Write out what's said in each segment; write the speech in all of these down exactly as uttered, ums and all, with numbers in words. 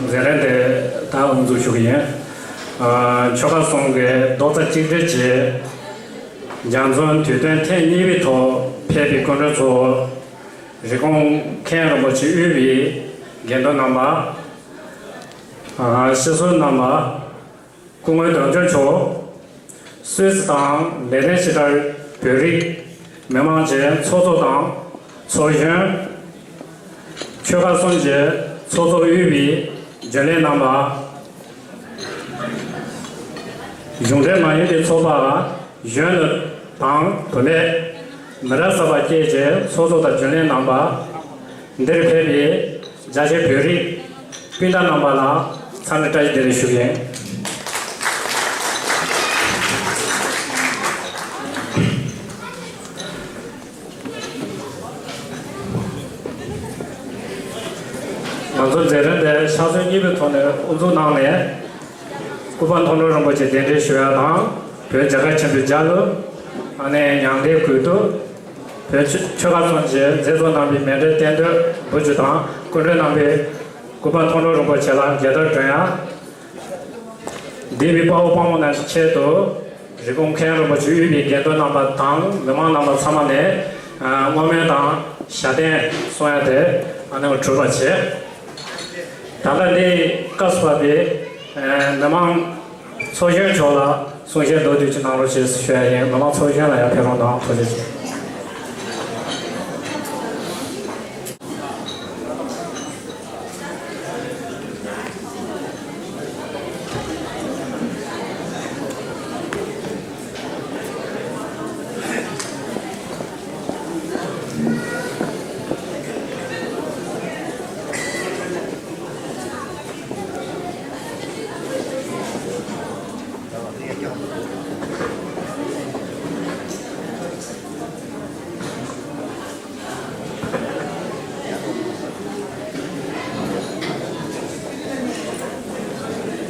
མཛད་རིམ་དེ་ད་དབུ་འཛུགས་ཞུ་གི་ཡིན། ཨ། ཆོལ་ཁ་གསུམ་གྱི་རྡོག་རྩ་གཅིག་སྒྲིལ་གྱིས་རྒྱ་མཚོའི་དུས་སྟོན་ཐེངས་གཉིས་པའི་ཐོག་ཕེབས་པའི་སྐུ་མགྲོན་ཚོ། རི་ཀོན་མཁན་རིན་པོ་ཆེ་དབུས་པའི་དགེ་འདུན་རྣམ་པ། ཨ། སྤྱི་ཟུར་རྣམ་པ། སྐུ་ངོ་དོན་གཅོད་མཆོག་སུད་སི་དང་ལེ་ཏན་ཤི་ཏན་བོད་རིགས་མི་མང་གི་ཚོགས་གཙོ་དང་ཚོགས་གཞོན། ཆོལ་ཁ་གསུམ་གྱི་ཚོགས་གཙོ་དབུས་པའི་རྒྱུན་ལས་རྣམ་པ། གཞུང་འབྲེལ་མ་ཡིན་པའི་ཚོགས་པ་གཞོན་ནུ་དང་བུད་མེད། མི་རབས་གསར་པ་བཅས་ཀྱི་ཚོགས་གཙོ་དང་རྒྱུན་ལས་རྣམ་པ། འདིར་ཕེབས་པའི་རྒྱ་ཆེ་བོད་རིགས་སྤུན་ཟླ་རྣམ་པ་ལ་འཚམས་འདྲི་བཀྲ་ཤིས་བདེ་ལེགས་ཞུ་གི་ཡིན། ང་ཚོ་མཛད་རིམ་དེ་ཕྱག་ཚོད་གཉིས་པའི་ཐོག་ནས་དབུ་འཛུགས་གནང་ནས། སྐུ་པར་མཐོང་གྲོལ་རིན་པོ་ཆེ་གདན་འདྲེན་ཞུ་ཡ་དང་། བོད་རྒྱ་གར་ཆེན་པོའི་རྒྱལ་གླུ། ཨ་ནེ་མྱང་འདས་གུས་བཏུད། བོད་ཆོལ་ཁ་གསུམ་གྱི་མཛད་གཙོ་རྣམ་པའི་མཎྜལ་རྟེན་འབྲེལ་འབུལ་རྒྱུ་དང་། སྐུ་མགྲོན་རྣམ་པས་སྐུ་པར་མཐོང་གྲོལ་རིན་པོ་ཆེ་ལ་མཇལ་དར་སྒྲོན་ཡ། འདས་པའི་དཔའ་བོ་དཔའ་མོ་རྣམས་ཀྱི་ཆེད་དུ། རི་ཀོན་མཁན་རིན་པོ་ཆེ་དབུས་པའི་དགེ་འདུན་རྣམ་པ་དང་མི་མང་རྣམ་པ་ཚང་མ་ནས། ཨ། བསྔོ་སྨོན་དང་ཞལ་རྟེན་གསུང་ཡ་དེ་ཨ་ནེ་གྲུབ་པ་བྱས། ད་ལྟ་འདི་སྐབས་སུ་བབས་པའི། ཨ། མི་མང་ཚོགས་གཞོན་མཆོག་ལ་གསུང་བཤད་མདོར་བསྡུས་ཅིག་གནང་རོགས་ཞེས་ཞུ་ཡ་ཡིན། མི་མང་ཚོགས་གཞོན་ལ་ཡང་ཕེབས་རོགས་གནང་། ཐུགས་རྗེ་ཆེ།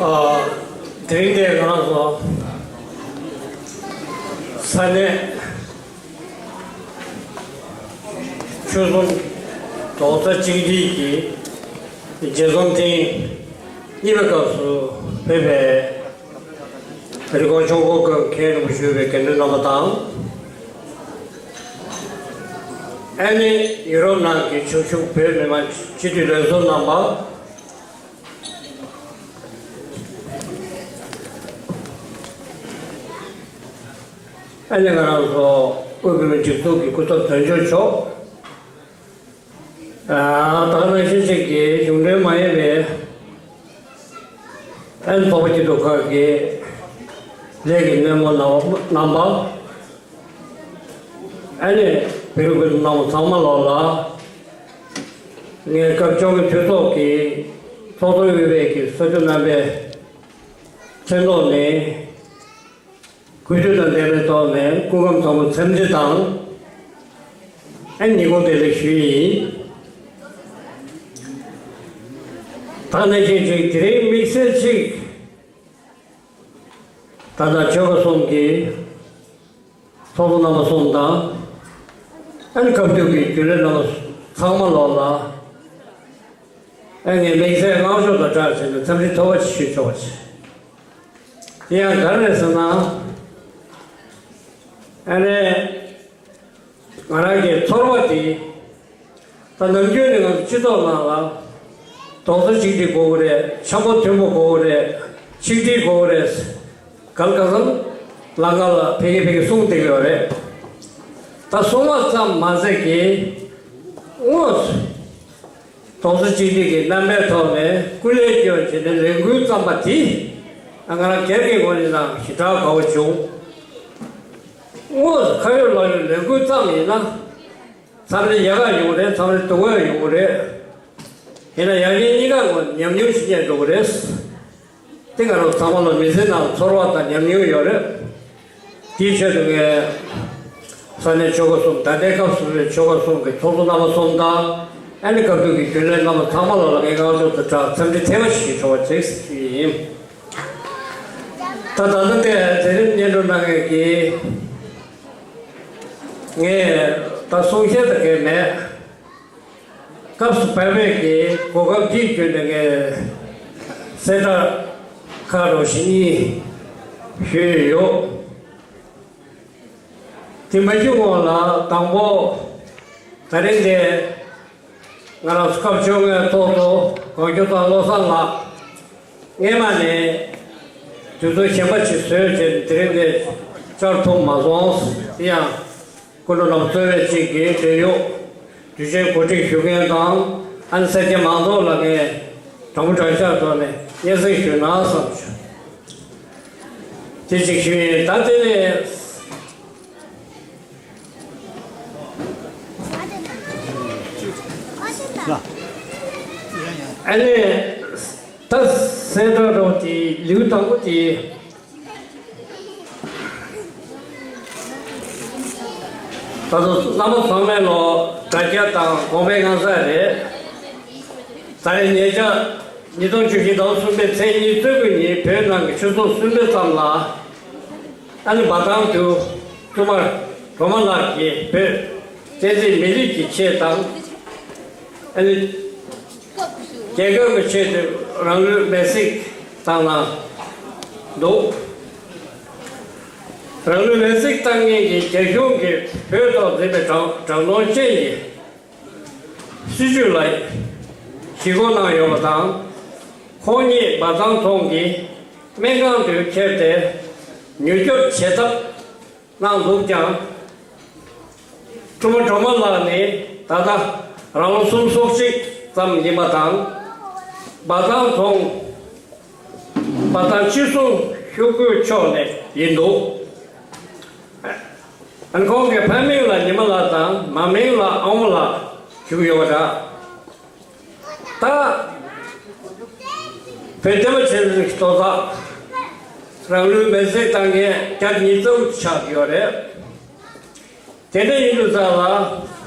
ཨ། དེ་རིང་འདིར་ང་རང་ཚོ་ས་གནས་ཆོལ་གསུམ་རྡོག་རྩ་གཅིག་སྒྲིལ་གྱི་རྒྱས་འཛོམས་ཐེངས་གཉིས་པའི་སྐབས་སུ་ཕེབས་པའི་རི་ཀོན་ཆོས་འཁོར་དགོན་མཁན་རིན་པོ་ཆེ་དབུས་པའི་དགེ་འདུན་རྣམ་པ་དང་། ཨ་ནེ་ཡུ་རོབ་ནང་གི་བྱང་ཆུབ་བོད་མི་མང་སྤྱི་འཐུས་ལས་ཟུར་རྣམ་པ། ཨ་ནེ་ང་རང་ཚོ་དབུས་བོད་མིའི་སྒྲིག་འཛུགས་ཀྱི་སྐུ་ཚབ་དོན་གཅོད་མཆོག། ཨ། ད་ག་ནང་བཞིན་ཅིག་གི་གཞུང་འབྲེལ་མ་ཡིན་པའི་ཨན་ཚོགས་པ་སྐྱིད་སྡུག་ཁག་གི་ལས་ཀྱི་སྣེ་མོ་རྣམ་པ། ཨ་ནེ་བོད་རིགས་སྤུན་ཟླ་རྣམ་པ་ཚང་མ་ལོག་ལ། ངས་སྐབས་བཅོ་ལྔའི་འཐུས་ཚོགས་ཀྱི་ཚོགས་གཙོ་དབུས་པའི་གི་ས་ཆུ་རྣམ་པའི་མཚན་ཐོག་ནས་གུས་འདུད་དང་ལྡན་པའི་ཐོག་ནས་སྐུ་ཁམས་བཟང་པོ་འཚམས་འདྲི་དང་། ཨ། ཉིན་གུང་བདེ་ལེགས་ཞུ་ཡི་ཡིན། ད་ག་ནང་བཞིན་ཅིག་དེ་རིང་དམིགས་བསལ་ཅིག་ད་ལྟ་ཆོལ་ཁ་གསུམ་གྱི་ཚོགས་གཙོ་རྣམ་པ་གསུམ་དང་། ཨ་ནི་སྐབས་དེ་གི་རྒྱུན་ལས་རྣམ་པ་ཚང་མ་ལོག་ལ། ཨ། ངས་དམིགས་བསལ་བསྔགས་བརྗོད་དང་སྦྲགས་བྱས་ནས་འཚམས་འདྲི་མཐོ་པོ་ཞིག་ཞུ་ཆོག་པ་བྱས། དེ་ཡང་ག་རེ་རེད་ཟེར་ན། ཨ་ནི་ང་རང་གི་ཚོར་བ་དེ། ད་ནམ་རྒྱུན་ནས་ང་ཚོ་སྤྱི་ཚོགས་ནང་ལ་རྡོག་རྩ་གཅིག་སྒྲིལ་དགོས་ཀྱི་རེད། འཆམ་པོ་མཐུན་པོ་དགོས་ཀྱི་རེད། ཆིག་སྒྲིལ་དགོས་ཀྱི་རེད། གང་ག་ཚང་ལམ་ཁ་ལ་ཕ་གི་ཕ་གི་གསུང་བསྡད་ཀྱི་ཡོད་རེད། ད་གསུང་བ་ཙམ་མ་ཟད་ཀྱི་དངོས་སུ་རྡོག་རྩ་གཅིག་སྒྲིལ་གྱི་རྣམ་པའི་ཐོག་ནས་སྐུ་ལས་བསྐྱོན་བྱས་ནས་ལས་འགུལ་བརྩམས་པ་དེ་ང་རང་སྒེར་གྱི་ངོས་ནས་ནང་ཞེ་དྲག་དགའ་བོ་བྱུང་། དངོས་སུ་ཁ་ཡོད་ལག་ཡོད་ལས་འགུལ་བརྩམས་ཡིན་ན། མཚམས་རེ་ཡག་ག་ཡོང་རེད། མཚམས་རེ་སྡུག་ག་ཡོང་རེད། ཡིན་ན་ཡང་ཡིན་གཉིས་ཀ་ངོ་ཉམས་མྱོང་ཞིག་རྙེད་འགྲོ་གི་རེད། དེ་ང་རང་ཚང་མ་ལ་མི་ཚེ་ནང་ཚོར་བ་དང་ཉམས་མྱོང་ཡོད་རེད། དེའི་ཆེད་དུ་ངས་ས་གནས་ཆོལ་ཁ་གསུམ། ད་ལྟའི་སྐབས་སུ་ཆོལ་ཁ་གསུམ་གྱི་ཚོགས་གཙོ་རྣམ་པ་གསུམ་དང་། ཨ་ནི་སྐབས་དུས་ཀྱི་རྒྱུན་ལས་རྣམ་པ་ཚང་མ་ལ་ལ་ངས་བསྔགས་བརྗོད་དང་སྦྲགས་འཚམས་འདྲི་ཐེངས་མ་ཞིག་ཞུ་ཆོག་པ་བྱེད་ཀྱི་ཡིན། ད་ད་ལྟ་དེ་མཛད་རིམ་སྙན་སྒྲོན་གནང་མཁན་གྱིས། ངས་ད་གསུང་བཤད་ད་གས་མེད། སྐབས་སུ་བབས་པའི་གི་གོ་སྐབས་འདི་བརྒྱུད་ནས་ངས་ གསལ་བསྒྲགས་ཁག་རོ་ཞིག་གཉིས་ཞུས་ཡོད། དེ་མ་ཞུ་སྔོན་ལ་དང་པོ། ད་རིང་འདི་ང་རང་ཚོ་སྐབས་བཅོ་ལྔའི་ཐོག་ཏུ་གོང་ཞུ་དང་བློ་བཟང་ལགས་སྔས་མ་ནས་དུས་ཚོད་གཞན་པ་ཞིག་བཟོས་བྱས་དེ་རིང་འདི་བཅར་ཐུབ་མ་སོང་། དེ་ཡང་སྐུ་མགྲོན་རྣམ་གཙོས་པའི་གཅིག་གིས་འབྲེལ་ཡོད་དུས་ཆེན་གོ་སྒྲིག་ཞུ་མཁན་དང་ཨ་ནི་སེར་སྐྱ་མང་ཚོགས་ལ་ངས་དྲང་པོ་དྲང་བཞག་ཐོག་ནས་སྙན་སེང་ཞུས་ན་བསམ་བྱུང་། དེ་གཅིག་ཞུས་ཡིན། ད་དེ་ནས་ཨ་ནི་ད་གསལ་བསྒྲགས་རོགས་དེ་ལེའུ་དང་པོ་དེ། ད་དུང་བླ་མ་ཚང་མས་ལོ་དྲ་རྒྱ་དང་དགོངས་པའི་ངང་ས་རེད། ད་རེས་ཉེ་ཆར་ཉིས་སྟོང་བཅུ་བཞི་ཟླ་བ་གསུམ་པའི་ཚེས་ཉི་ཤུ་རྩ་དགུ་ཉིན་བོད་ནང་གི་ཆུ་ཚོད་གསུམ་པའི་མཚམས་ལ་ཨ་ནི་འབའ་ཐང་དུ་བཙུན་མ་སྒྲོལ་མ་ལགས་ཀྱིས་བོད་བསྟན་འཛིན་མི་རིགས་ཀྱི་ཆེད་དང་ཨ་ནི། རྒྱལ་ཁབ་ཀྱི་ཆེད་དུ་རང་ལུས་མེར་སྲེག་བཏང་གནང་འདུག་རང་ལུས་མེར་སྲེག་བཏང་མཁན་གྱི་རྒྱ་གཞུང་གིས་བོད་ཐོག་འཛིན་པའི་དྲག་དྲག་གནོན་ཅན་གྱི་སྲིད་བྱུས་ལ་ཞི་རྒོལ་གནང་ཡོད་པ་དང་། ཁོང་ཉིད་འབའ་ཐང་རྫོང་གི་སྨན་ཁང་དུ་ཁྱེར་ཏེ་མྱུར་སྐྱོབ་བྱེད་ཐབས་གནང་འདུག་ཀྱང་། བཙུན་མ་སྒྲོལ་མ་ལགས་ནི་ད་ལྟ་རང་ལོ་སུམ་ཅུ་སོ་གཅིག་ཙམ་ཡིན་པ་དང་། འབའ་ཐང་རྫོང་འབའ་ཐང་ཅི་སུང་ཤོག་གུའི་ཕྱོགས་ནས་ཡིན་འདུག་ཨན་ཁོང་གི་ཕ་མིང་ལ་ཉི་མ་ལགས་དང་མ་མིང་ལ་ཨ་མོ་ལགས་ཞུ་གི་ཡོད་པ་འདྲ། ད་བོད་བསྟན་པ་ཆེད་དུ་ལྟོ་ཚགས་རང་ལུས་མེར་སྲེག་བཏང་མཁན་བརྒྱ་ཉི་ཤུ་ཆགས་ཡོད་རེད། དེ་འདྲ་ཡིན་དུས་ཙང་ལ་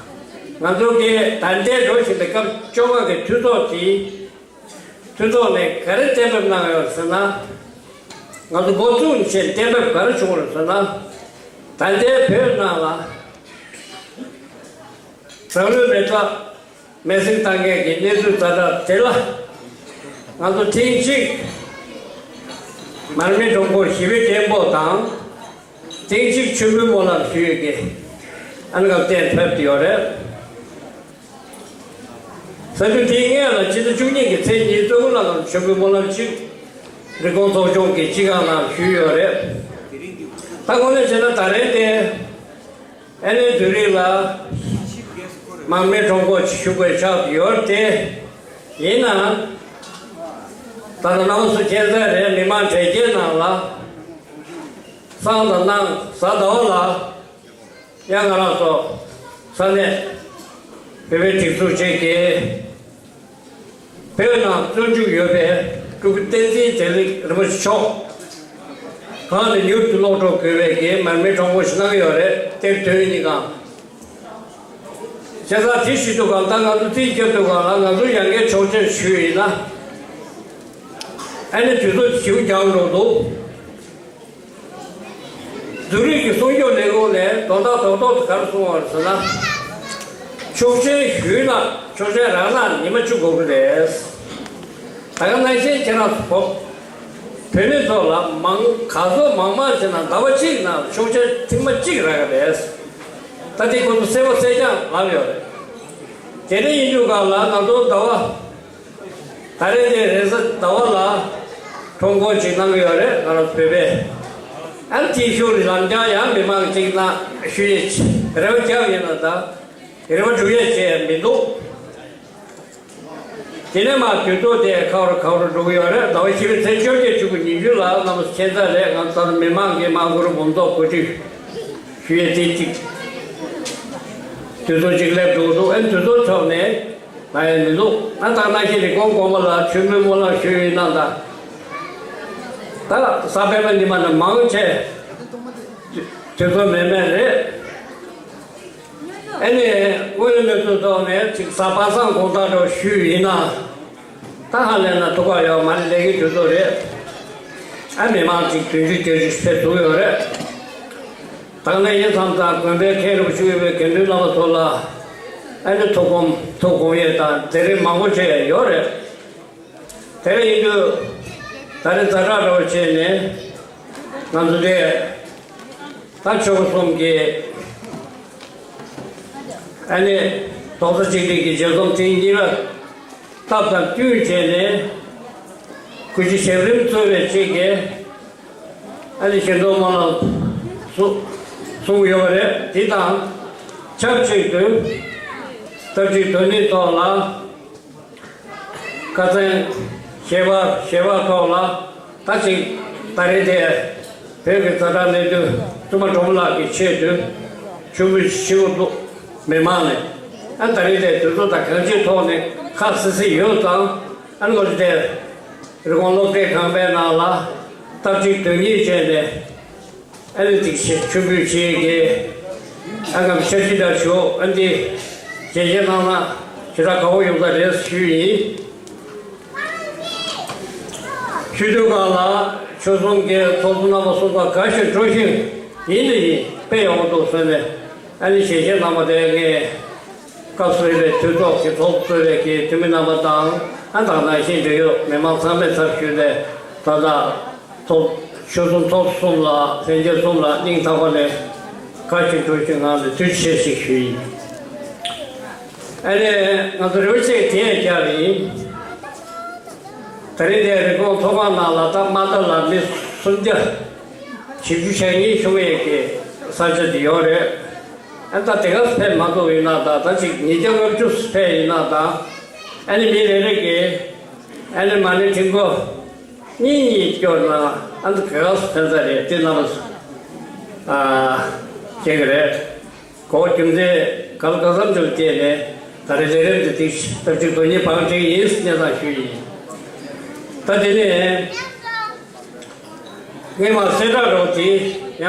ང་ཚོ་གི་ད་ལྟའི་འགྲོ་བཞིན་པའི་སྐབས་བཅོ་ལྔ་གི་འཐུས་ཚོགས་དེ་འཐུས་ཚོགས་ནས་ག་རེ་གཏན་འབེབས་གནང་ཡོད་ཟེར་ན། ང་ཚོ་འགོ་བཙུགས་ནས་གཏན་འབེབས་ག་རེ་བྱུང་རེད་ཟེར་ན། ད་ལྟའི་བོད་ནང་ལ་རང་ལུས་མེ་སྲེག་མེ་སྲེག་བཏང་མཁན་གྱི་གནས་ཚུལ་ཛ་དྲག་དེ་ལ་ང་ཚོ་ཐེངས་གཅིག་མར་མེ་ཁྲོམ་སྐོར་ཞི་བའི་མགོན་པོ་དང་། ཐེངས་གཅིག་མཆོད་འབུལ་སྨོན་ལམ་ཞུ་ཡས་ཀྱི་ཨ་ནི་སྐབས་གཏན་ཕེབས་ཏེ་ཡོད་རེད། ཟེར་དུས་དེའི་སྔོན་ལ་སྤྱི་ཟླ་བཅུ་གཉིས་ཀྱི་ཚེས་ཉི་ཤུ་རྩ་དགུ་ལ་ང་ཚོ་མཆོད་འབུལ་སྨོན་ལམ་གཅིག་རི་ཀོན་ཚོགས་ཆུང་གི་སྤྱི་ཁང་ནང་ཞུས་ཡོད་རེད། ད་དངོས་གནས་བྱས་ན་ད་རེས་དེ་ཨ་ནི་བདུན་རིགས་ལ་མར་མེ་ཁྲོམ་སྐོར་ཞུ་དགོས་ཆགས་ཡོད་རེད་དེ། ཡིན་ནའང་ད་ལྟ་རྣམ་པ་ཚོ་མཁྱེན་གསལ་རེད། མི་མང་གྲལ་རྒྱའི་ནང་ལ་བསང་དང་གནང་། གཟའ་ཟླ་བ་ལ་ཡང་ང་རང་ཚོ་ས་གནས་བོད་པའི་སྒྲིག་འཛུགས་བཅས་ཀྱིས་བོད་ནང་བཙོན་འཇུག་ཡོད་པའི་སྤྲུལ་སྐུ་བསྟན་འཛིན་བདེ་ལེགས་རིན་པོ་ཆེ་མཆོག་གང་ལ་མྱུར་དུ་གློད་གྲོལ་དགོས་པའི་གི་མར་མེ་ཁྲོམ་སྐོར་ཞིག་གནང་གི་ཡོད་རེད། དེར་དོན་གཉིས་ཀ་བྱས་ཙང་དེ་ཞུ་དུས་སྒང་ད་ང་ཚོ་རྩིས་རྒྱབ་དུས་སྒང་ལ་ང་ཚོ་ཡང་བསྐྱར་ཆོག་མཆན་ཞུས་ཡིན་ན། ཨ་ནི་དུས་ཚོད་ཞེ་པོ་འགྱངས་འགྲོ་འདུག་འཛུགས་རིག་གི་སྲུང་སྐྱོབ་ལས་ཁུངས་ནས་དོན་དག་རྡོག་རྡོག་དེ་ག་རེ་གསུངས་པ་རེད་ཟེར་ན། ཆོག་མཆན་ཞུས་ན་ཆོག་མཆན་རག་ན་ཉི་མ་བཅུ་འགོར་གི་རེད། ད་ག་ནང་བཞིན་ཁྱེད་རང་ཚོ་བོད་མི་ཚོ་ལ་མང་ག་ཚོད་མང་མང་བྱས་ན་ཟླ་བ་གཅིག་ནང་ཆོག་མཆན་ཐེངས་མ་གཅིག་རག་གི་རེད། ད་དེ་ཁོ་ཚོ་གསལ་པོ་གསལ་རྐྱང་ལབ་ཡོད་རེད། དེ་འདྲ་ཡིན་དུས་སྒང་ལ་ང་ཚོ་ཟླ་བ། ད་རེས་དེ་རེས་གཟའ་ཟླ་བ་ལ་ཁྲོམ་སྐོར་ཅིག་གནང་གི་ཡོད་རེད། ང་རང་ཚོ་བོད་པས། ཨ་ནི་དེའི་ཤུལ་ལམ་རྒྱང་ཡང་མི་མང་ཅིག་ན་ཞུ་ཡས་རེ་བ་བརྒྱབ་ཡིན་ན་ད་རེ་བ་སྒྲུབ་ཡས་ཅིག་མི་འདུག་དེ་ནས་མར་དུས་ཚོད་དེ་ཁ་བར་ཁ་བར་འགྲོ་གི་ཡོད་རེད། ཟླ་བ་བཞི་པའི་ཚེས་བཅོ་བརྒྱད་བཅུ་དགུ་ཉི་ཤུ་ལ་རྣམ་པ་ཁྱེད་ཚོ་ལས་ང་ཚོ་མི་མང་གི་དམངས་སྒོར་འབུམ་ཚོགས་གོ་སྒྲིག་ཞུ་ཡས་དེ་གཅིག་དུས་ཚོད་ཅིག་སླེབས་འགྲོ་འདུག་ཨ་ནི་དུས་ཚོད་ཐོག་ནས། ང་ཡང་མི་འདུག་ང་ད་ནང་བཞིན་རི་ཀོན་དགོན་པ་ལ་མཆོད་མེ་སྨོན་ལམ་ཞུས་ཡིན་ན་ད། ད་གཟའ་སྤེན་པ་ཉི་མ་ནས་མང་ཆེ་དུས་ཚོད་མེད་མེད་རེད། ཨ་ནི་དངོས་ཡོད་གནས་ཚུལ་ཐོག་ནས་ཅིག་གཟའ་པ་སངས་དགོང་དག་འགྲོ་ཞུས་ཡིན་ན། ད་ཧ་ལས་ན་ཐུགས་ཁག་ཡོད་མ་རེད། ལས་ཀའི་དུས་ཚོད་རེད། ཨ་མི་མང་ཅིག་བདུན་ཅུ་བརྒྱད་ཅུ་ཕེབས་ཐུབ་ཡོད་རེད། ད་ནས་ཡིན་མཚམས་དང་དགོན་པའི་མཁན་རིན་པོ་ཆེ་ཡོད་པའི་དགེ་འདུན་རྣམ་པ་ཚོ་ལ་ཨ་ནི་ཐུགས་དགོངས་ཐུགས་དགོངས་ཡས་དང་དེ་རིང་མང་པོ་བྱས་ཡོད་རེད། དེ་འདྲ་ཡིན་དུས་ ད་རེས་ཛ་དྲག་འདྲ་བོ་བྱས་ནས་ང་ཚོ་དེ་ད་ཆོལ་ཁ་གསུམ་གྱི་ཨ་ནི་རྡོག་རྩ་གཅིག་སྒྲིལ་གྱི་མཇལ་འཛོམས་ཐེངས་གཉིས་པ་སྟབས་དང་བསྟུན་བྱས་ནས་སྐུ་ཞབས་ཞབས་རིམ་གཙོས་པའི་གཅིག་གིས་ཨ་ནི་ཞལ་འཛོམས་སྨོན་ལམ་གསུང་གསུངས་ཡོད་པ་རེད། དེ་དང་ཆབས་ཅིག་ཏུ་སྟབས་གཅིག་སྡོད་གནས་ཐོག་ལ། ཁ་སང་ཞལ་པར་ཞལ་པར་ཐོག་ལ་ད་ཅིག་ད་རེས་དེ་བོད་ཀྱི་ཛ་དྲག་གནད་དོན་བཙུན་མ་གྲོགས་པོ་ལགས་ཀྱི་ཆེད་དུ་མཆོད་འབུལ་ཞུ་འདུག་མི་མང་ནས་ཨ་ད་རེས་དེ་དུས་ཚོད་དང་གང་ཅིའི་ཐོག་ནས་ཁ་སི་སི་ཡོད་ཙང་ཨ་ནི་ལོ་དེ་རི་ཀོན་སློབ་གྲྭའི་ཁང་པའི་ནང་ལ་སྟབས་གཅིག་སྡོད་གཉིས་བྱས་ནས། ཨ་ནི་ཅིག་བྱེད་མཆོད་འབུལ་བྱེད་ཀྱི་ཨ་ངམ་ཤ་ཅི་འདྲ་ཞུ་ཨ་འདི་བྱེད་བྱེད་གནང་ན་ཞེ་དྲག་དགའ་བོ་ཡོང་ས་རེད་ཞུས་ཡིན། ཞུ་དུས་སྒང་ལ་ཆོལ་གསུམ་གྱི་ཚོགས་གཙོ་རྣམ་པ་གསུམ་ཀ་དགའ་ཞིང་སྤྲོ་ཞིང་ཡིན་དུ་ཡིན་དཔེ་ཡག་པོ་འདུག་ཟེར་ནས་ཨ་ནི་བྱེད་བྱེད་གནང་བ་དེ་ངས་སྐབས་སུ་བབས་པའི་དུས་ཐོག་གི་ཚོགས་གཙོས་པའི་གི་འཐུས་མི་རྣམ་པ་དང་ཨ་དང་ནང་བཞིན་འབྲེལ་ཡོད་མི་མང་ཚང་མའི་ཚབ་ཞུས་ནས་ད་ལྟ། ཚོགས་ཆོལ་གསུམ་ཚོགས་གསུམ་ལ་ལྷན་རྒྱས་གསུམ་ལ་སྙིང་ཐག་པ་ནས་བཀའ་དྲིན་སྤྲོ་སྐྱིད་ངང་ནས་ཐུགས་རྗེ་ཆེ་ཞིག་ཞུ་ཡིན། ཨ་ནི་ང་ཚོ་རེ་བ་ཆེ་དེ་ཡང་བསྐྱར་ཡིན། ད་རིང་འདིར་རི་ཀོན་ཚོགས་ཁང་ནང་ལ་ད་མ་ད་ལ་མི་སུམ་བརྒྱ་བཞི་བཅུ་ཞེ་གཉིས་བྱུང་ཡས་ཀྱི་ས་ཆ་དེ་ཡོད་རེད། ཨ་ད་དེ་ག་ཕེབས་མ་ཐུབ་ཡིན་ན་ད་ད་ཅིག་ཉིས་བརྒྱ་ལྔ་བཅུ་ཕེབས་ཡིན་ན་ད་ཨ་ནི་མི་རེ་རེ་གིས་ཨ་ནི་མ་ཎི་ཕྲེང་སྐོར། གཉིས་གཉིས་སྐྱོར་ན་ཨ་ནི་ག་ག་སུ་ཕན་ས་རེད་དེ་རྣམ་པ་སུ་ཨ་བྱེད་གི་རེད། གོ་རྒྱུ་མཚན་ག་ལ་ག་ཙམ་ཅིག་བལྟས་ནས་ད་རེས་ལས་རིམ་འདི་ཏིག་སྟབས་གཅིག་དོན་གཉིས་བང་བསྒྲིགས་ཡིན་སྙན་སེང་ཞུས་ཡིན། ད་དེ་ནས་སྔས་མ་གསལ་བསྒྲགས་རོགས་དེ་ཡང་ད་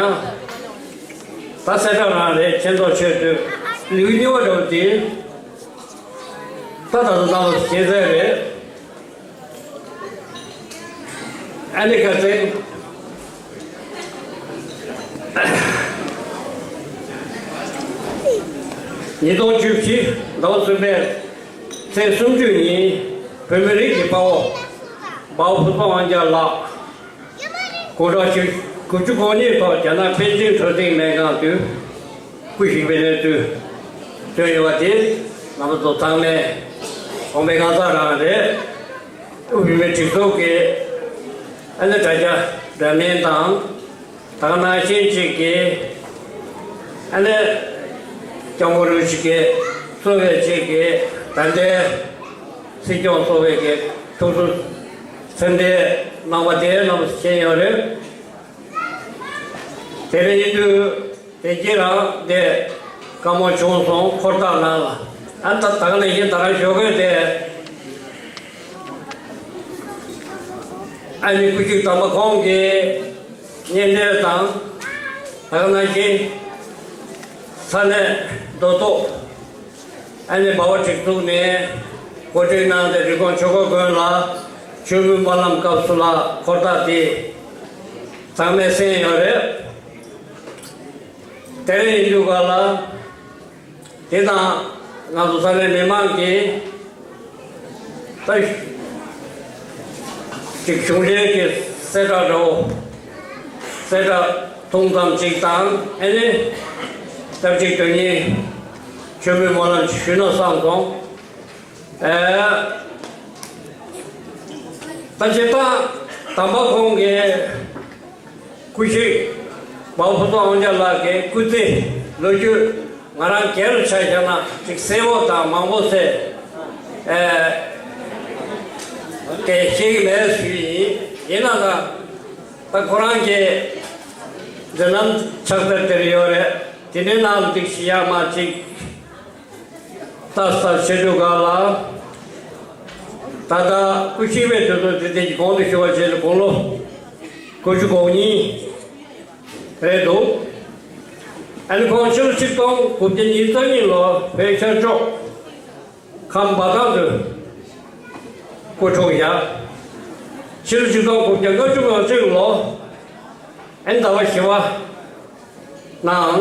གསལ་བསྒྲགས་རང་རེད་མཁྱེན་རྟོགས་ཆེད་དུ་ལེའུ་གཉིས་པ་རོགས་དེ་ད་ད་ད་ད་བྱེད་ཚད་རེད། ཨ་ནི་ཁ་སང་ཉིས་སྟོང་བཅུ་བཞི་ཟླ་བ་གསུམ་པའི་ཚེས་སུམ་ཅུ་ཉིན་བོད་མི་རིགས་ཀྱི་དཔའ་བོ་དཔའ་བོ་ཕུན་ཚོགས་དབང་རྒྱལ་ལགས་དགུང་གྲངས་དགུ་བཅུ་གོ་གཉིས་ཐོག་རྒྱ་ནག་པེ་ཅིང་གྲོས་ཚོགས་སྨན་ཁང་དུ་སྐུ་གཤེགས་པའི་གནས་ཚུལ་ཐོན་ཡོད་པ་དེ་ང་ཚོ་ཚང་མས་དགོངས་པའི་དགའ་རྩ་རང་རེད། དབུས་བོད་མིའི་སྒྲིག་འཛུགས་ཀྱི་ཨ་ནི་དྲ་རྒྱ་འདྲ་མིན་དང་ད་ག་ནང་བཞིན་གཅིག་གི་ཨ་ནི་སྐྱབས་མགོན་རིན་པོ་ཆེ་གིས་གཙོས་པའི་གཅིག་གི་ད་ལྟའི་སྲིད་སྐྱོང་གཙོས་པའི་གི་ཐུགས་གསོ་སེམས་ཁྲལ་གནང་བ་དེ་རྣམས་མཁྱེན་ཡོད་རེད། དེ་འདྲ་ཡིན་དུས། དེ་རྗེས་རང་དེ་བཀའ་མོལ་བྱུང་སོང་འཁོར་ཐག་ནང་ལ་ཨ་ད་ད་ག་ནས་ཡིན་ད་རང་ཞོགས་ཀས་དེ་ཨ་ནི་སྐུ་གཅིག་དམ་པ་ཁོང་གི་གཉེན་འབྲེལ་དང་ད་ག་ནང་བཞིན་ས་གནས་མདོ་སྟོད་ཨ་ནི་འབའ་བ་སྒྲིག་འཛུགས་ནས་གོ་སྒྲིག་གནང་སྟེ་རི་ཀོན་ཆོས་འཁོར་དགོན་ལ་མཆོད་འབུལ་སྨོན་ལམ་སྐབས་སུ་ལ་འཁོར་ཐག་དེ་ཚང་མས་གསན་ཡོད་རེད། དེ་རིང་ཡིན་དུས་ག་ལ། དེ་དང་ང་ཚོ་ས་གནས་མི་མང་གིས་ད་ཅིག་གཞུང་འབྲེལ་གྱི་གསལ་བསྒྲགས་འདྲ་བོ་གསལ་བསྒྲགས་ཐུང་ཙམ་ཅིག་དང་ཨེ་ནི་སྐབས་གཅིག་དོན་གཉིས་མཆོད་འབུལ་སྨོན་ལམ་ཞུས་ན་བསམ་སོང་། ཨེ། ད་ཅི་ད་དམ་པ་ཁོང་གིས། སྐུ་གཤེགས་མ་ཕུན་ཚོགས་དབང་རྒྱལ་ལགས་ཀྱི་སྐུ་ཚེ་ལོ་རྒྱུས་ང་རང་སྒེར་ལ་ཆ་བཞག་ན་ཅིག་གསལ་བོ་དང་མང་པོ་ཟེར་ཨེ་དེ་ཤེས་ཀྱི་མེད་ཞུས་ཡིན། ཡིན་ན་ད་ད་ཁོ་རང་གི་མཛད་རྣམ་ཕྱག་དེབ་དེར་ཡོད་རེད། དེ་འདྲའི་ནང་ལ་ཅིག་ཞུ་ཡག་མ་ཅིག་ཏག་ཏག་བྱེད་དུས་ག་ལ། ད་ལྟ་སྐུ་གཤེགས་པའི་དུས་ཚོད་དེ་དེ་གོང་དུ་ཞུ་བ་བྱས་ཏེ་དགུང་ལོ་དགུ་བཅུ་གོ་གཉིས་རེད་འདུག་ཨ་ནི་ཁོང་ཕྱི་ལོ་ཆིག་སྟོང་དགུ་བརྒྱ་ཉེར་གཉིས་ལོ་བོད་ཤར་ཕྱོགས་ཁམས་འབའ་ཐང་དུ་སྐུ་འཁྲུངས་ཡ། ཕྱི་ལོ་ཆིག་སྟོང་དགུ་བརྒྱ་ལྔ་བཅུ་ང་གཅིག་ལོ་ཨ་ནི་ཟླ་བ་བཞི་པ། ནའང་།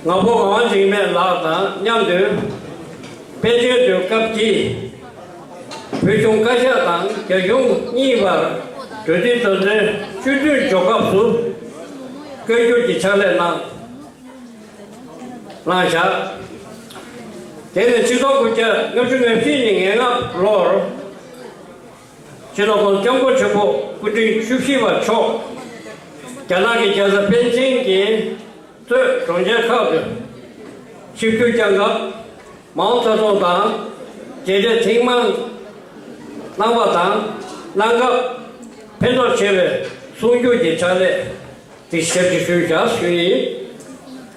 ང་ཕོ་ངག་དབང་འཇིགས་མེད་ལགས་དང་མཉམ་དུ་པེ་ཅིན་དུ་སྐབས་ཀྱི་ བོད་གཞུང་བཀའ་ཤག་དང་རྒྱ་གཞུང་གཉིས་བར་གྲོས་བསྡུར་དོན་ཚན་བཅུ་བདུན་འཇོག་སྐབས་སུ་བཀའ་འགྱུར་གྱི་ཕྱག་ལས་གནང་གནང་བཞག་དེ་ནས་ཆིག་སྟོང་དགུ་བརྒྱ་ལྔ་བཅུ་ང་བཞི་ཉིན་ངན་སྔ་ལོར་སྤྱི་ནོར་༸གོང་ས་༸སྐྱབས་མགོན་ཆེན་པོ་སྐུ་ཕྲེང་བཅུ་བཞི་པ་མཆོག་རྒྱ་ནག་གི་རྒྱལ་ས་པེ་ཅིང་གི་གཙོས་གྲོང་ཁྱེར་ཁག་ཏུ་ཆིབས་བསྒྱུར་བསྐྱངས་སྐབས། མའོ་ཙེ་ཏུང་དང་རྗེས་དྲན་ཐེངས་མང་གནང་བ་དང་། གནང་སྐབས་ཕན་ཐོགས་ཆེ་བའི་གསུང་བསྒྱུར་གྱི་ཕྱག་ལས་དེ་ཞབས་ཀྱིས་ཞུས་བཞག་ཞུ་ཡིན།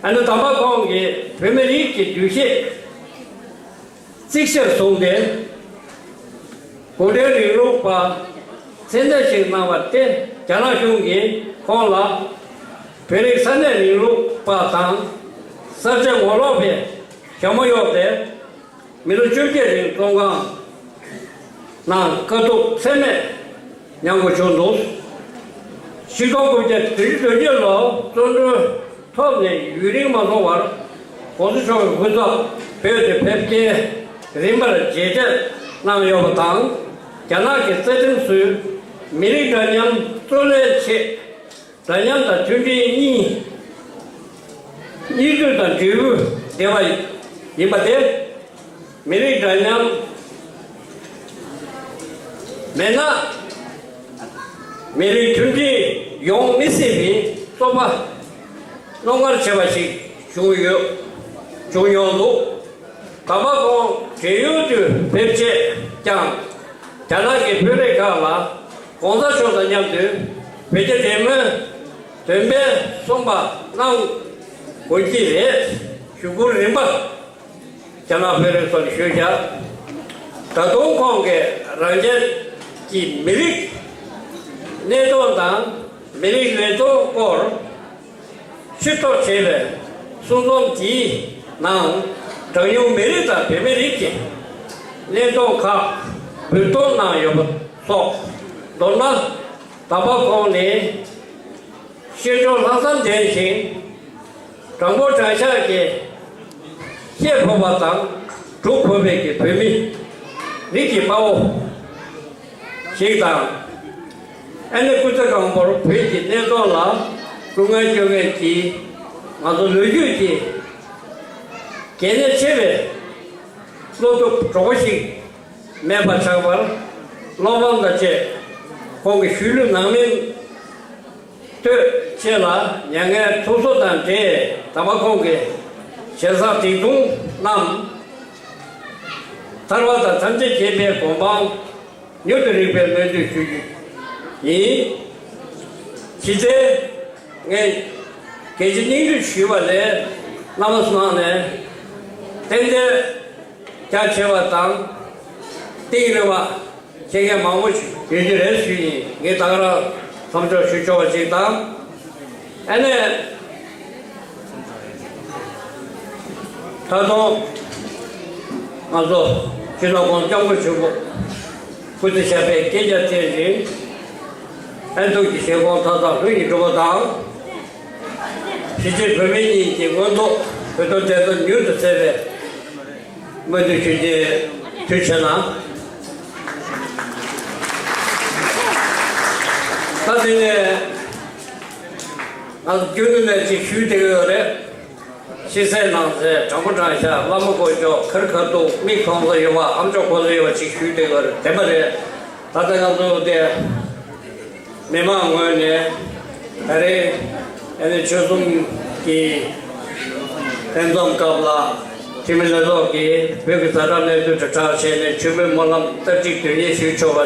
ཨ་ནི་དམ་པ་ཁོང་གིས་བོད་མི་རིགས་ཀྱི་འདུ་ཤེས་གཙིགས་ཆེར་བཟུང་སྟེ། གུང་ཁྲན་རིང་ལུགས་པ་མཚན་ལྡན་ཞིག་གནང་བ་སྟེ། རྒྱ་ནག་གཞུང་གིས་ཁོང་ལ་བོད་རིགས་ས་གནས་རིང་ལུགས་པ་དང་གསར་བརྗེ་ངོ་ལོག་པའི་ཞྭ་མོ་གཡོགས་ཏེ། མི་ལོ་བཅོ་བརྒྱད་རིང་བཙོན་ཁང་ནང་དཀའ་སྡུག་ཚད་མེད་མྱངས་དགོས་བྱུང་འདུག་ཆིག་སྟོང་དགུ་བརྒྱ་བདུན་ཅུ་དོན་བརྒྱད་ལོར་བཙོན་གྲོལ་ཐོབ་ནས་ཡུན་རིང་མ་སོང་བར་༸གོང་ས་མཆོག་གི་སྐུ་ཚབ་བོད་དུ་ཕེབས་སྐྱེལ་རིམ་པར་རྗེས་དྲན་གནང་ཡོད་པ་དང་། རྒྱ་ནག་གི་རྩ་ཁྲིམས་སུ་མི་རིགས་འདྲ་མཉམ་གཙོ་ལེན་ཆེད། འདྲ་མཉམ་དང་མཐུན་སྒྲིལ་གཉིས། གཉིས་མཐུན་དང་འབྲས་བུ་ལྡན་པ་ཡིན་པ་སྟེ། མི་རིགས་འདྲ་མཉམ་མེད་ན། མི་རིགས་མཐུན་སྒྲིལ་ཡོང་མི་སྲིད་པའི་རྩོད་པ་རྣོ་ངར་ཆེ་བ་ཞིག་བྱུང་ཡོད། བྱུང་མྱོང་འདུག་དམ་པ་ཁོང་བགྲེས་ཡོལ་དུ་ཕེབས་རྗེས་ཀྱང་། རྒྱ་ནག་གི་བོད་རིགས་ཁག་ལ་༸གོང་ས་མཆོག་དང་མཉམ་དུ་བོད་རྒྱ་འབྲེལ་མོལ་དོན་ཕན་གསུམ་པ་གནང་དགོས་ཀྱི་རེད། ཞུ་སྐུལ་རིམ་པ་རྒྱ་ནག་བོད་རིགས་ཚོར་ཞུས་བཞག་ད་དུང་ཁོང་གིས་རང་རྒྱལ་གྱི་མི་རིགས་གནས་སྟངས་དང་མི་རིགས་ལས་དོན་སྐོར། ཕྱིར་རྟོག་བྱས་པའི་གསུང་རྩོམ་དེའི་ནང་གྲངས་ཉུང་མི་རིགས་དང་བོད་མི་རིགས་ཀྱི་གནད་དོན་ཁག་འབུར་གཏོང་གནང་ཡོད་པ་སོགས། མདོར་ན། དམ་པ་ཁོང་ནི་ཤེས་འབྱོར་ལྷག་བསམ་ལྡན་ཞིང་། དྲང་པོ་དྲང་བཞག་གིས་བཤད་ཕོད་པ་དང་སྒྲུབ་ཕོད་པའི་གི་བོད་མི་རིགས་ཀྱི་དཔའ་བོ་ཞིག་དང་། ཨ་ནི་སྐུ་ཚེ་གང་པོར་བོད་ཀྱི་གནད་དོན་ལ་སྐུ་ངལ་སྐྱོན་མཁན་གྱི་ང་ཚོ་ལོ་རྒྱུས་ཀྱི་གལ་གནད་ཆེ་བའི་བློ་སྟོབས་གྲོགས་པོ་ཞིག་མེད་པ་ཆགས་པར་བློ་ཕམ་དང་བཅས་ཁོང་གི་ཤུལ་ལུས་ནང་མི་ལྟོས་བཅས་ལ་མྱ་ངན་ཐུགས་གསོ་དང་འབྲེལ་དམ་པ་ཁོང་གི་ཞལ་བཟང་བརྡེག་དུང་རྣམས་ཐར་པ་དང་ཐམས་ཅད་མཁྱེན་པའི་གོ་འཕང་མྱུར་དུ་རེག་པའི་སྨོན་འདུན་ཞུ་རྒྱུ་ཡིན། ཕྱི་ཚེ་ངས་དགེ་བཅུ་སྙིང་བསྡུས་ཞུས་པ་ལས་བླ་མ་གསུམ་ནས་ཏན་ཏན་རྒྱ་ཆེ་བ་དང་གཏིང་རིང་བ་ཁྱེད་མཁན་མང་པོ་ཞིག་ཡོད་རྒྱུ་རེད་ཞུས་ཡིན། ངས་ད་ག་རང་མཚམས་འཇོག་ཞུ་ཆོག་པ་ཅིག་དང་། ཨ་ནི། ད་དུང་ང་ཚོ་སྤྱི་ནོར་༸གོང་ས་༸སྐྱབས་མགོན་ཆེན་པོ་སྐུ་ཚེ་ཞབས་པད་བསྐལ་བརྒྱར་བརྟན་ཅིང་། ཕན་ཐོགས་ཀྱི་བཞེད་དགོངས་མཐའ་དག་ལྷུན་གྱིས་འགྲུབ་པ་དང་། གཞིས་བྱེས་བོད་མི་གཉིས་ཀྱི་མངོན་རྟོགས་བོད་དོན་བདེན་མཐའ་མྱུར་དུ་གསལ་བའི་སྨོན་འདུན་ཞུ་རྒྱུའི་དུས་ཆེ་ན། ད་དེ་ནས་ང་ཚོ་རྒྱུན་དུ་ནས་ཅིག་ཞུས་བསྡད་ཀྱི་ཡོད་རེད། ཕྱི་གསལ་ནང་གསལ། དྲང་པོ་དྲང་བཞག། བླ་མ་དཀོན་མཆོག། ཁ་རི་ཁ་ཐུག། མིག་མཐོང་ས་ཡོད་པ། ཨ་མཆོག་གོ་ས་ཡོད་པ་ཅིག་ཞུས་བསྡད་ཀྱི་ཡོད་རེད། བདེན་པ་རེད། ད་ལྟ་ང་ཚོ་དེ། མི་མང་ངོས་ནས་ད་རེས་ཨ་ནི་ཆོལ་གསུམ་གྱི་ལྷན་འཛོམས་སྐབས་ལ་འཐུས་མི་ལྷན་ཚོགས་ཀྱིས་བོད་ཀྱི་ཛ་དྲག་གནས་ཚུལ་དྲིལ་བསྒྲགས་བྱས་ནས་ཆོས་མེད་སྨོན་ལམ་རྟ་ཁྲིད་དོན་གཉེར་ཞུ་ཆོག་པ་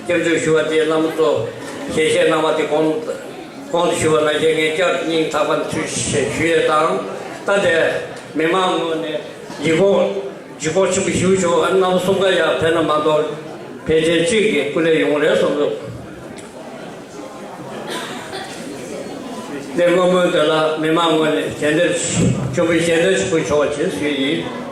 སྐྱབས་འཇུག་ཞུ་བ་དེ་བླ་མ་ཚོ་ཞལ་བཞེས་གནང་བ་དེ་གོང་གོང་དུ་ཞུས་པ་ནང་བཞིན་ངས་བསྐྱར་སྙིང་ཐག་པ་ནས་ཐུགས་རྗེ་ཆེ་ཞུ་ཡས་དང་། ད་ལྟའི་མི་མང་ངོས་ནས་ཡིད་སྐོར། ལྗིད་ཁོག་ཆེན་པོ་ཞིག་བྱུང་། ཨ་ནི་རྣམ་པ་གསུམ་ཀ་ཡང་ཕེབས་ན་མ་གཏོགས་ཕལ་ཆེར་གཅིག་གིས་སྐུ་ལས་ཡོང་རེད་བསམ་འདུག་ལས་སྔོན་མོའི་དོན་ལ་མི་མང་ངོས་ནས་རྗེས་འདེད་ཆེན་པོའི་རྗེས་འདེད་ཞུ་ཆོག་པ་བྱེད་ཞུས་ཡིན།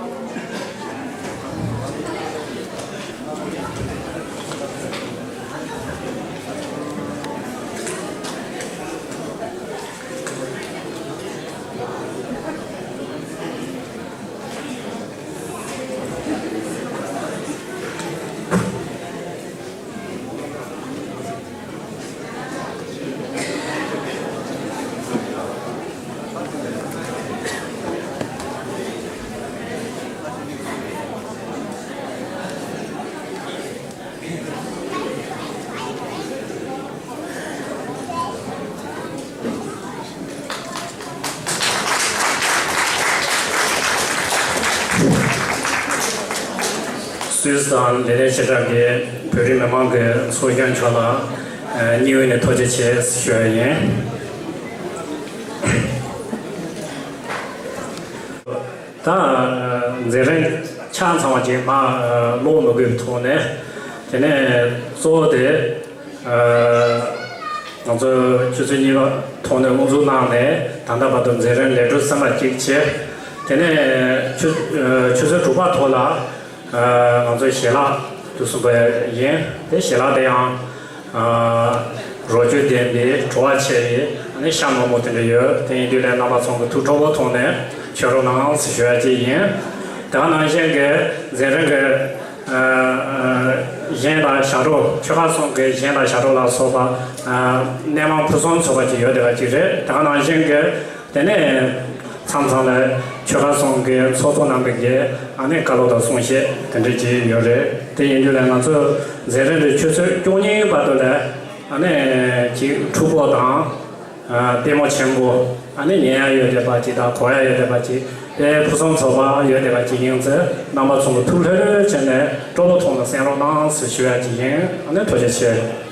ཇུས་དང་ལས་དོན་ཆེ་དྲགས་ཀྱི་བོད་རིགས་མི་མང་གི་ཚོགས་སྐྱོང་མཆོག་ལ་སྙིང་དབུས་ནས་ཐུགས་རྗེ་ཆེ་ཞུ་ཡ་ཡིན། ད་མཛད་རིམ་ཆ་ཚང་བ་ཅིག་མ་ཀློག་མི་དགོས་པའི་ཐོག་ནས། དེ་ནས་གཙོ་བོ་དེ། ང་ཚོས་ཆུ་ཚོད་གཉིས་པ་ཐོག་ནས་དབུ་འཛུགས་གནང་ནས་ད་ལྟ་བར་དུ་མཛད་རིམ་ལས་གྲུབ་ཟིན་པ་གཅིག་བྱས། དེ་ནས་ཆུ་ཆུ་ཚོད་དྲུག་པ་ཐོག་ལ་ང་ཚོའི་ཞལ་ལག་དུ་གསུངས་པ་ཡིན། དེ་ཞལ་ལག་དེ་ཡང་རོ་བཅུད་ལྡན་པའི་བྲོ་བ་ཆེ་བའི་ཤ་མོག་མོག་དེ་འདྲ་ཡོད། དེ་ཡིན་དུས་ལས་རྣམ་པ་ཚོ་གི་ཐུགས་སྤྲོ་བོ་ཐོག་ནས་མཆོད་རོགས་གནང་ཞེས་ཞུ་ཡ་གཅིག་ཡིན། དེ་ག་ནང་བཞིན་གྱི་མཛད་རིམ་གྱི་གཞས་དང་ཞབས་བྲོ། ཆོལ་ཁ་གསུམ་གྱི་གཞས་དང་ཞབས་བྲོ་ལ་སོགས་པ་སྣེ་མང་ཕུན་སུམ་ཚོགས་པ་ཅིག་ཡོད་བསྡད་པ་ཅིག་རེད། དེ་ག་ནང་བཞིན་གྱི་དེ་ནས་མཚམས་མཚམས་ལ་ཆོལ་ཁ་གསུམ་གྱི་ཚོགས་གཙོ་རྣམ་པའི་གི་ཨ་ནི་བཀའ་སློབ་དང་གསུང་བཤད་དེ་འདྲ་ཅིག་ཡོད་རེད། དེ་ཡིན་དུས་ལ་ང་ཚོ་མཛད་རིམ་རེ་ཆུ་ཚོད་བཅུ་གཉིས་བར་དུ་ལ་ཨ་ནི་ཅིག་འཁྲུག་པོ་དང་། ལྟད་མོ་ཆེན་པོ། ཨ་ནི་ཉན་ཡ་ཡོད་བསྡད་པ་ཅིག་དང་གོ་ཡ་ཡོད་བསྡད་པ་ཅིག་དཔེ་ཕུན་སུམ་ཚོགས་པ་ཡོད་བསྡད་པ་ཅིག་ཡིན་ཚེ་རྣམ་པ་ཚོ་གི་ཐུགས་ལྷོད་ལྷོད་བྱས་ནས་སྤྲོ་བོ་ཐོག་ལ་གསན་རོགས་གནང་ཞེས་ཞུ་ཡ་ཅིག་ཡིན། ཨ་ནི་ཐུགས་རྗེ་ཆེ།